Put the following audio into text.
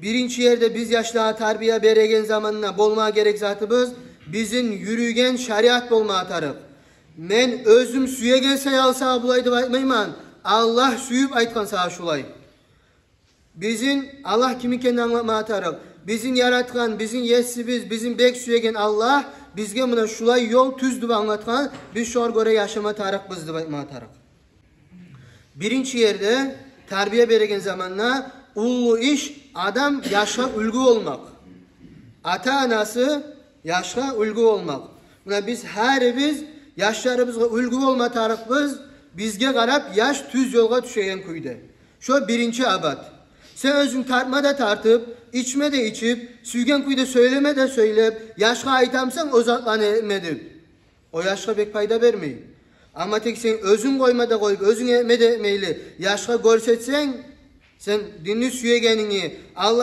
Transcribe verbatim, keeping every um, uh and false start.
Биринчи ерде биз яшлагъа тарбия береген заманда болма герек затыбыз бизин юрюйген шариат болма тарыкъ. Мен оьзюм сюеген саялы сагъа булай деп айтмайман. Аллагь сююп айтгъан сагъа шулай. Бизин Аллагь ким экенин англатма тарыкъ. Бизин яратгъан, бизин есибиз, бизин бек сюеген Аллагь бизге муна шулай ёл тюз деп англатгъан, биз шогъар гёре яшама тарыкъбыз деп айтма тарыкъ. Биринчи ерде тарбия береген заманда уллу иш адам яшгъа уьлгю болмакъ. Ата-анасы яшгъа уьлгю болмакъ. Муна биз гьарибиз яшларыбызгъа уьлгю болма тарыкъбыз, бизге къарап яш тюз ёлгъа тюшеген кюйде. Шо биринчи абат. Сен оьзюнг тартма да тартып, ичме де ичип, сюйген кюйде сёйлеме де сёйлеп, яшгъа айтамсан о затланы этме деп, о яшгъа бек пайда бермей. Амма тек сен оьзюнг къойма да къоюп, оьзюнг этме де этмейли, яшгъа гёрсетсенг сен динни сюегенинги, Аллагь